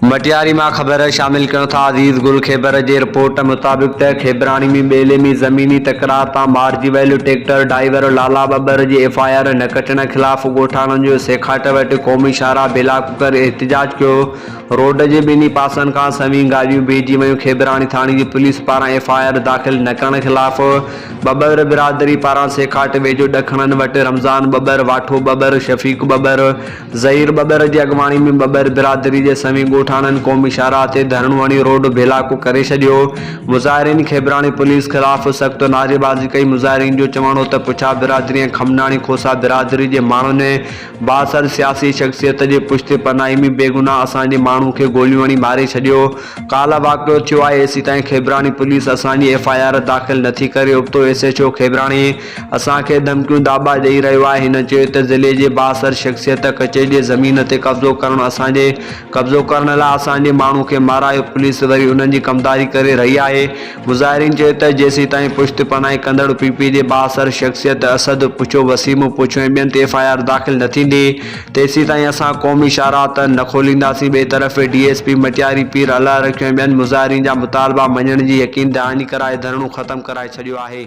مٽياري مان خبر شامل ڪيون ٿا عزيز گل خيبر جي رپورٽ مطابق ته کيبراڻي ۾ ٻيلي ۾ زميني تڪرار تان مارجي ويل ٽيڪٽر ڊائيور لالا ٻٻر جي ايف I R نه ڪٽڻ خلاف ڳوٺاڻن جو سيکاٽ وٽ قومي شاهراهه بلاڪ ڪري احتجاج ڪيو روڊ جي ٻنهي پاسن کان سوين گاڏيون بيهجي ويون، کيبراڻي ٿاڻي جي پوليس پاران ايف I R داخل نه ڪرڻ خلاف ٻٻر برادري پاران سيکاٽ ويجهو ڏکڻن وٽ رمضان ٻٻر، واٺو ٻٻر، شفيق ٻٻر، ظهير ٻٻر جي اڳواڻي ۾ ٻٻر برادري جي سوين ڳوٺاڻن قومي شاهراهه تي ڌرڻو هڻي روڊ ڀيلاڪو ڪري ڇڏيو، مظاهرين کيبراڻي پوليس خلاف سخت نعريبازي ڪئي، مظاهرين جو چوڻ هو ته پڇا برادري ۽ کمناڻي کوسا برادري جي ماڻهن بااثر سياسي شخصيت جي پشت پناهي ۾ بيگناهه اسان جي ماڻهو کي گوليون هڻي ماري ڇڏيو. ڪالهه واقعو ٿيو آهي ايسيتائين کيبراڻي پوليس اسان جي ايف I R داخل نٿي ڪري ابتو ايس ايڇ او کيبراڻي اسان کي ڌمڪيون داٻا ڏئي رهيو آهي هن چيو ته ضلعي جي بااثر شخصيت ڪچي جي زمين تي قبضو ڪرڻ اسان جي قبضو ڪرڻ لاء اسان جي ماڻهو کي مارايو پوليس وري انهن جي ڪمداري ڪري رهي آهي مظاهرين چيو ته جيسيتائين پشت پناهي ڪندڙ پي پي جي بااثر شخصيت اسد پڇو، وسيم پڇو ۽ ٻين تي ايف I R داخل نه ٿيندي تيسيتائين اسان قومي شاهراهه ته نه کولينداسين ٻئي طرف ڊي ايس پي مٽياري پير الله رکيو ۽ ٻين مظاهرين جا مطالبا مڃڻ جي يقين دهاني ڪرائي ڌرڻو ختم ڪرائي ڇڏيو آهي.